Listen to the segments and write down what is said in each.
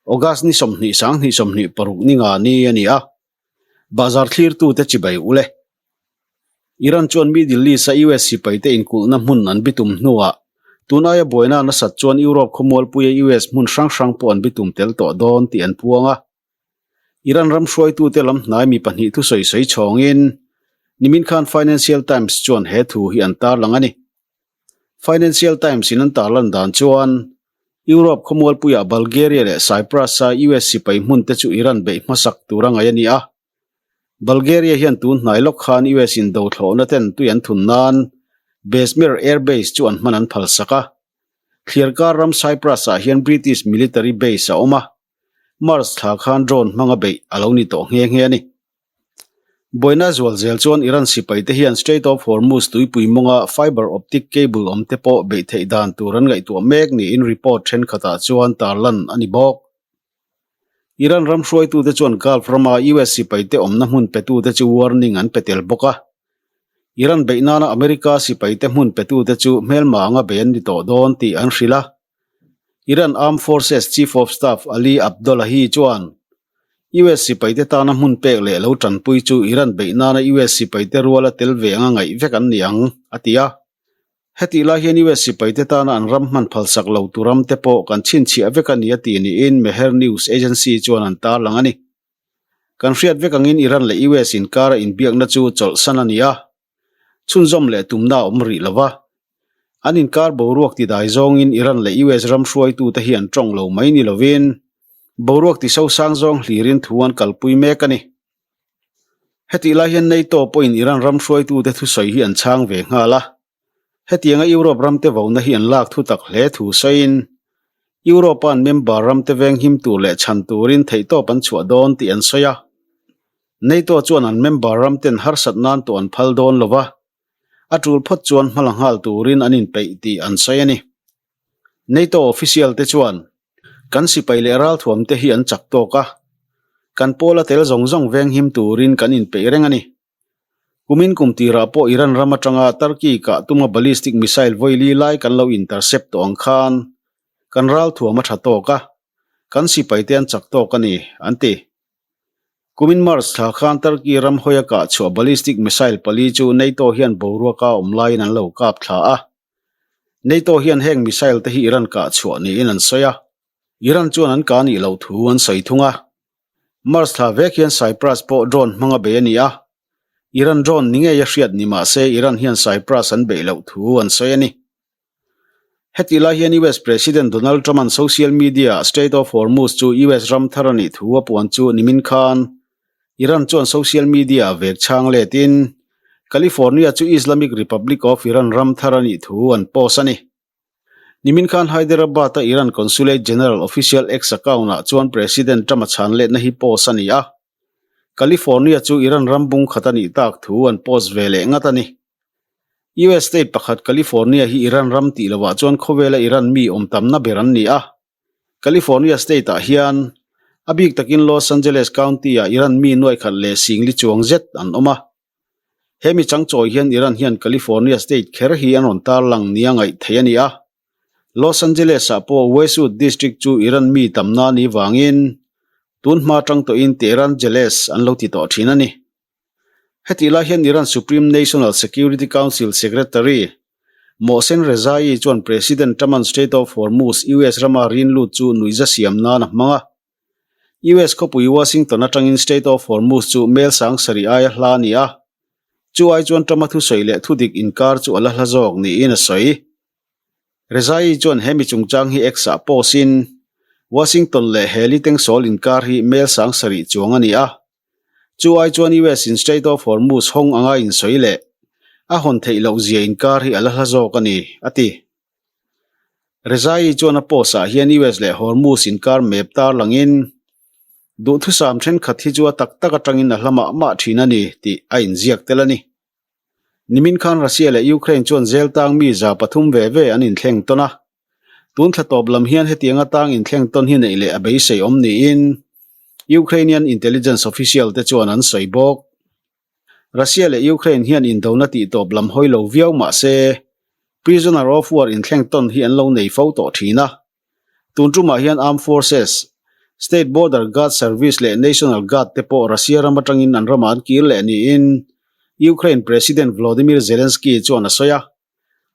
August ni 20 sang 26 ni nga ni a ni a. Bazar thlirtute chibai ule. Iran chuan Middle East-a US sipaite inkulhna hmun an bitum hnuah tun aia buaina nasat chuan Europe khawmualpuia US hmun hrang hrang pawh an bitum tel tawh dawn tih an puang a. Iran ram hruaitute lam hnai mi pahnih thusawi sawi chhawngin nimin khan Financial Times chuan he thu hi an tarlang a ni. Financial Times-in an tarlan dan chuan Europe khawmualpuiah Bulgaria leh Cyprus-a US sipai hmunte chu Iran beih hmasak tur a ngaih a ni a. Bulgaria hian tun hnai lawk khan US in do thlawhna ten tui an thun nan Besmir Air Base chu an hman an phalsak a. Thliarkar ram Cyprus-ah hian British military base a awm a. March thla khan drone hmanga beih a lo ni tawh nghe nghe a ni. Buaina zual zel chuan Iran sipaite hian Strait of Hormuz tuipui mawnga fiber optic cable awm te pawh beih theih dan tur an ngaihtuah mek niin report thenkhatah chuan tarlan a ni bawk. Iran ram hruaitute chuan Gulf rama US sipaite awmna hmun petute chu warning an pe tel bawk a. Iran beih nana America sipaite hmun petute chu hmelma anga bei an ni tawh dawn tih an hrilh a. Iran Armed Forces Chief of Staff Ali Abdollahi chuan US sipaite tana hmun pek leh lo tanpui chu Iran beih nana US sipaite ruala tel ve anga ngaih vek an ni ang, a ti a. Hetih lai hian US sipaite tana an ram hman phalsak lo tu ram te pawh kan chhinchhiah vek a ni a tih niin Mehr News Agency chuan an tarlang a ni. Kan hriat vek angin Iran leh US inkara inbiakna chu chawlhsan a ni a, chhunzawm leh tumna a awm rih lo va. An inkar boruak ti dai zawngin Iran leh US ram hruaitute hi an tawng lo mai ni lovin boruak ti sosang zawng hlirin thu an kalpui mek a ni. Hetih lai hian NATO pawhin Iran ram hruaitute thusawi hi an chhang ve nghal a. Hetianga Europe ramte vona hi an lak thu tak hle thu sawiin Europe-a'n member ramte venghim tur leh chhan turin theihtawp an chhuah dawn tih an sawi a. NATO chuan an member ramten harsat nan tawh an phal dawn lo va, a tul phawt chuan hma la nghal turin an inpeih tih an sawi a ni. NATO official te chuan, Kan sipai leh ralthuam te hi an chak tawk a, kan pawla tel zawng zawng venghim turin kan inpeih reng a ni. Kumin kum tirah pawh Iran ram atanga Turkey kah tuma ballistic missile vawili lai kan lo intercept tawh ang khan kan ralthuam a tha tawk a, kan sipaite an chak tawk a ni, an ti. Kumin March thla khan Turkey ram hawia kah chhuah ballistic missile pali chu NATO hian boruaka awm laiin an lo kap thla a. NATO hian heng missile te hi Iran kah chhuah niin an sawi a, Iran chuan an kah nih loh thu an sawi thung a. March thla vek hian Cyprus pawh drone hmanga bei a ni a, Iran drone ni ngei a hriat ni mah se Iran hian Cyprus an beih loh thu an sawi a ni. Hetih lai hian US President Donald Trump-a'n social media-ah Strait of Hormuz chu US ram thar a nih thu a puan chu nimin khan Iran chuan social media-ah vek chhang letin California chu Islamic Republic of Iran ram thar a nih thu an post a ni. Nimin khan Hyderabad-a Iran Consulate General official X account-ah chuan President Trump-a chhan letna hi post a ni a. California chu Iran ram bung khat a nih tak thu an post ve leh ngat a ni. US state pakhat California hi Iran ram tih lovah chuan khawvela Iran mi awm tamna ber an ni a. California state-ah hian a bik takin Los Angeles County-ah Iran mi nuai khat leh singli chuang zet an awm a. He mi changchawi hian Iran hian California state kher hi an rawn tarlang nia ngaih theih a ni a. Los Angeles-ah pawh Westwood District chu Iran mi tamna ni vangin tun hma tang tawhin Tehrangeles an lo ti tawh thin a ni. Hetih lai hian Iran Supreme National Security Council Secretary Mohsen Rezaei chuan President Trump-a'n Strait of Hormuz US rama rin lut chu nuihza siam nan a hmang a. US khawpui Washington atangin Strait of Hormuz chu mel sang sarih aia hla a ni a, chu ai chuan Trump-a thusawi leh thudik inkar chu a la hla zawk niin a sawi. Rezaei chuan he mi chungchang hi X-ah post-in, Washington leh Heli Tengsawl inkar hi mel sang sarih chuang a ni a, chu ai chuan US in Strait of Hormuz hawng anga insawi leh a hawn theih loh zia inkar hi a la hla zawk a ni, a ti. Rezaei chuan a post-ah hian US leh Hormuz inkar map tarlangin duhthusam thenkhat hi chu a tak tak atangin a hla mah mah thin a ni tih a inziak tel a ni. Nimin khan Russia leh Ukraine chuan zel tang mi 300 ve ve an inthleng tawn a. Tun thla tawp lam hian hetianga tang inthleng tawn hi neih leh a beisei awm niin Ukrainian intelligence official te chuan an sawi bawk. Russia leh Ukraine hian indona tih tawp lam hawi lo viau mah se, prisoner of war inthleng tawn hi an lo nei fo tawh thin a. Tun tumah hian armed forces, State Border Guard Service leh National Guard te pawh Russia ram atangin an ramah an kir leh niin Ukraine President Volodymyr Zelensky chuan a sawi a.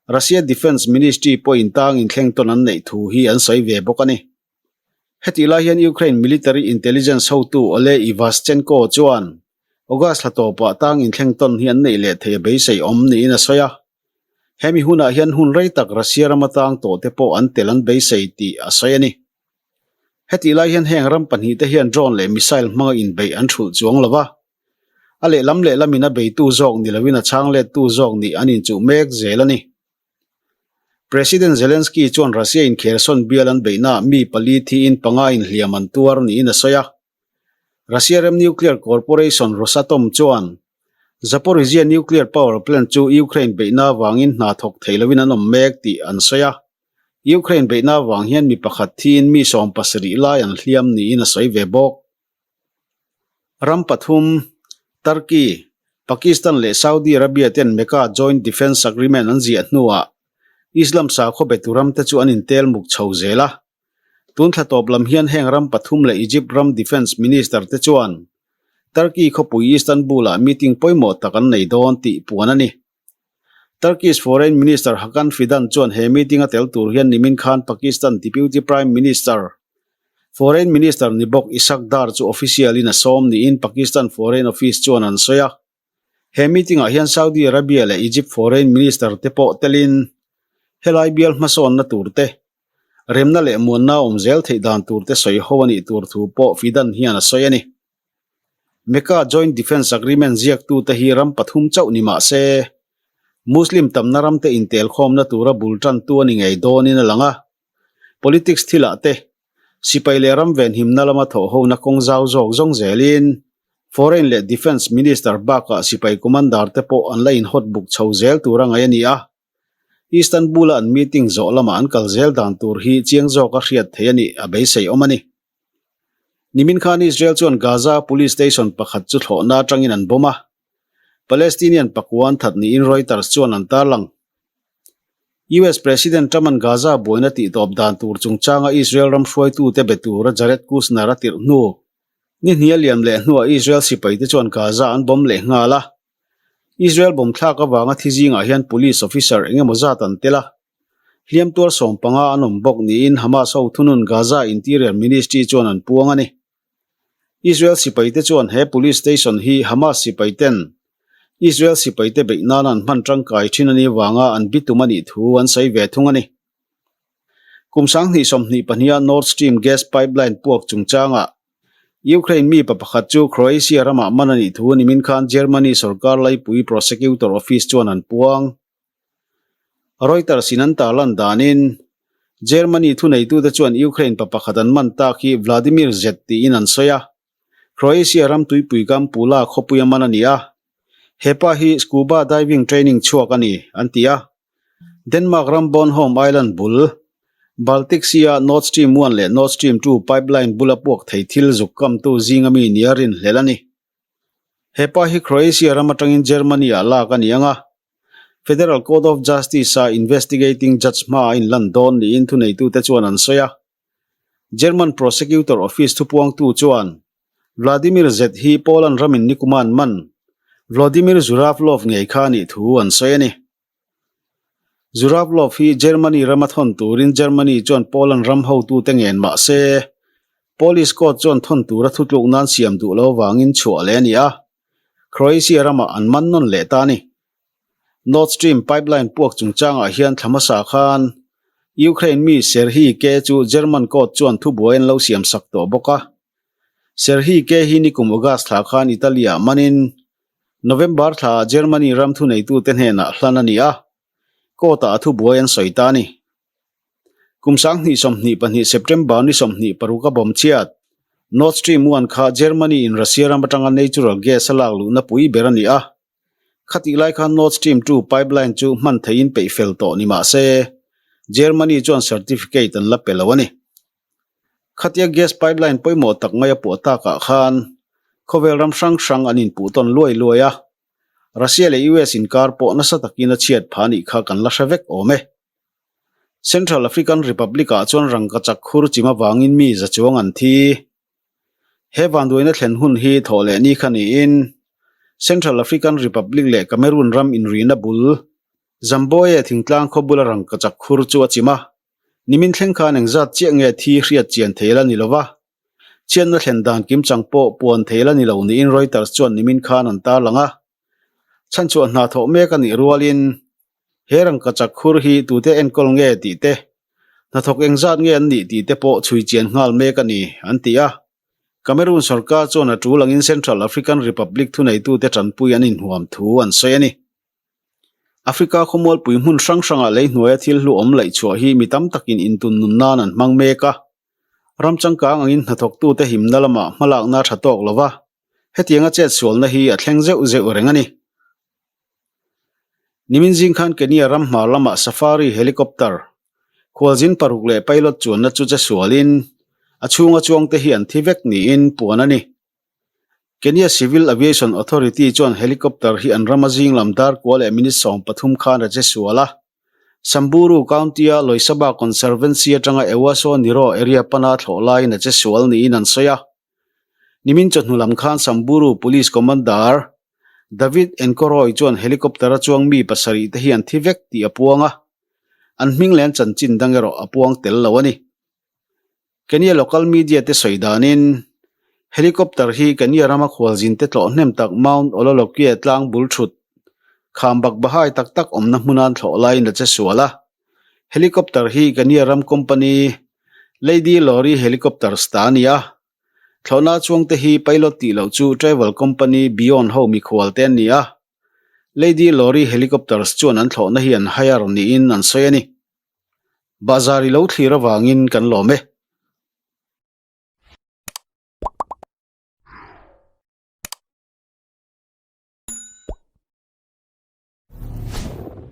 Russia Defence Ministry pawhin tang inthleng tawn an neih thu hi an sawi ve bawk a ni. Hetih lai hian Ukraine military intelligence hotu Oleh Ivashchenko chuan August thla tawpah tang inthleng tawn hi an neih leh thei a beisei awm niin a sawi a. Hemi hunah hian hun rei tak Russia rama tang tawhte pawh an tel an beisei tih a sawi a ni. Hetih lai hian heng ram pahnihte hian drone leh missile hmanga inbeih an hrulh chuang lo va. A lehlam lehlamin a beitu zawk ni loin a chhang lettu zawk nih an inchuh mek zel a ni. President Zelensky chuan Russia in Kherson bial an beihnaah mi pali thiin panga inhliam an tuar niin a sawi a. Russia ram nuclear corporation Rosatom chuan Zaporizhzhia nuclear power plant chu Ukraine beihna avangin hna thawk thei loin an awm mek tih an sawi a. Ukraine beihna avang hian mi pakhat thiin mi 70 lai an hliam niin a sawi ve bawk. Ram pathum, Turkey, Pakistan leh Saudi Arabia ten Mecca Joint Defence Agreement an ziah hnuah Islam sakhaw betu ramte chu an intel muk chho zel a. Tun thla tawp lam hian heng ram pathum leh Egypt ram Defence Minister te chuan Turkey khawpui Istanbul-ah meeting pawimawh tak an nei dawn tih puan a ni. Turkish Foreign Minister Hakan Fidan chuan he meeting a tel tur hian nimin khan Pakistan Deputy Prime Minister, Foreign Minister ni bawk Ishaq Dar chu official in a sawm niin Pakistan Foreign Office chuan an sawi a. He meeting ah hian Saudi Arabia leh Egypt Foreign Minister te pawh telin helai bial hmasawnna tur te, remna leh muanna awm zel theih dan tur te sawi ho a nih tur thu pawh Fidan hian a sawi a ni. Mecca Joint Defence Agreement ziaktute hi ram pathum chauh ni mah se, Muslim tamna ramte intelkhawmna tura bul tantu a ni ngei dawnin a lang a. Politics thilah te, sipai leh ram venhimna lama thawhhona kawng zau zawk zawng zelin Foreign leh Defence Minister bakah sipai commander te pawh an la inhawt buk chho zel tura ngaih a ni a. Istanbul-a an meeting zawh lama an kal zel dan tur hi chiang zawka hriat theih a nih a beisei awm a ni. Nimin khan Israel chuan Gaza police station pakhat chu thlawhna atangin an bomb a, Palestinian pakua an that niin Reuters chuan an tarlang. US President Trump-a'n Gaza buaina tihtawp dan tur chungchanga Israel ram hruaitute be tura Jared Kushner a tirh hnu ni hnih a liam leh hnuah Israel sipaite chuan Gaza an bomb leh nghal a. Israel bomb thlak avanga thi zingah hian police officer eng emaw zat an tel a. Hliam tuar 15 an awm bawk niin Hamas ho thunun Gaza Interior Ministry chuan an puang a ni. Israel sipaite chuan he police station hi Hamas sipaiten Israel sipaite beih nana an hman tangkai thin a nih vanga an bitum a nih thu an sawi ve thung a ni. Kum 2022 a Nord Stream gas pipeline puak chungchangah Ukraine mi pa pakhat chu Croatia ramah man a nih thu nimin khan Germany sorkar laipui prosecutor office chuan an puang. Reuters in an tarlan danin, Germany thuneitute chuan Ukraine pa pakhat an man tak hi Vladimir Z tiin an sawi a, Croatia ram tuipui kam Pula khawpuia man a ni a, he pa hi scuba diving training chhuak a ni, an ti a. Denmark ram Bornholm Island bul, Baltic Sea-a Nord Stream 1 leh Nord Stream 2 pipeline bula puak thei thil zuk kamtu zinga mi nia rinhlelh a ni. He pa hi Croatia ram atangin Germany-ah lak a ni ang a, Federal Court of Justice-a investigating judge hmaah a inlan dawn niin thuneitute chuan an sawi a. German Prosecutor Office thupuangtu chuan Vladimir Z hi Poland ramin nikuman man Vladimir Zhuravlov ngei kha a nih thu an sawi a ni. Zhuravlov hi Germany rama thawn turin Germany chuan Poland ram hotute ngen mah se, Polish court chuan thawn tura thutluk nan siam duh lo vangin chhuah leh a ni a. Croatia ramah an man nawn leh ta a ni. Nord Stream pipeline puak chungchangah hian thla hmasa khan Ukraine mi Serhiy K chu German court chuan thubuai an lo siamsak tawh bawk a. Serhiy K hi nikum August thla khan Italy-ah manin November thlaah Germany ram thuneitute hnenah hlan a ni a, court-ah a thubuai an sawi ta a ni. Kum 2022 September ni 26 a bawm chhiat, Nord Stream 1 kha Germany in Russia ram atanga natural gas a lak luhna pui ber a ni a. Khatih lai khan Nord Stream 2 pipeline chu hman theihin peih fel tawh ni mah se, Germany chuan certificate an la pe lo a ni. Khatia gas pipeline pawimawh tak mai a puah takah khan khawvel ram hrang hrang an inpuh tawn luai luai a, Russia leh US inkar pawh nasa takin a chhiat phah anih kha kan la hre vek awm e. Central African Republic-ah chuan rangkachak khur chim avangin mi za chuang an thi. He vanduaina thlen hun hi thawh leh ni kha niin Central African Republic leh Cameroon ram inrihna bul Zamboye thingtlang khaw bula rangkachak khur chu a chim a. Nimin thleng khan engzat chiah nge thi hriat chian thei la ni lova, chhiatna thlen dan kimchang pawh puan thei la ni lo niin Reuters chuan nimin khan an tarlang a. Chhanchhuah hna thawh mek a nih rualin he rangkachak khur hi tute enkawl nge tih te, hnathawk engzat nge an nih tih te pawh chhui chian nghal mek a ni, an ti a. Cameroon sorkar chuan a tul angin Central African Republic thuneitute tanpui an inhuam thu an sawi a ni. Africa khawmualpui hmun hrang hrangah lei hnuaia thil hlu awm laih chhuah hi mi tam takin intun nun nan an hmang mek a. Ram changkang angin hnathawktute himna lamah hmalakna a tha tawk lo va, hetianga chetsualna hi a thleng zeuh zeuh reng a ni. Nimin zing khan Kenya ram hmar lamah safari helicopter, khualzin paruk leh pilot chuanna chu che sualin a chhunga chuangte hi an thi vek niin puan a ni. Kenya Civil Aviation Authority chuan helicopter hi an rama zing lam dar kua leh minute 13 khan a che sual a. Samburu County-a Loisaba Conservancy atanga Ewaso Nyiro area pana thlawh laiin a che sual niin an sawi a. Nimin chawhnu lam khan Samburu Police Commander David Enkoroi chuan helicopter-a chuang mi pasarih te hi an thi vek tih a puang a, an hming leh an chanchin dang erawh a puang tel lo a ni. Kenya local media te sawi danin, helicopter hi Kenya rama khualzin te tlawh hnem tak Mount Ololokye tlang bul thut, kham bak bahai tak tak awmna hmunan thlawh laiin a che sual a. Helicopter hi Kenya ram company Lady Lorry Helicopters ta a ni a. Thlawhna chuangte hi pilot tih loh chu travel company Beyond ho mikhual te an ni a. Lady Lorry Helicopters chuan an thlawhna hi an hire niin an sawi a ni. Bahzar i lo thlir avangin kan lawm e.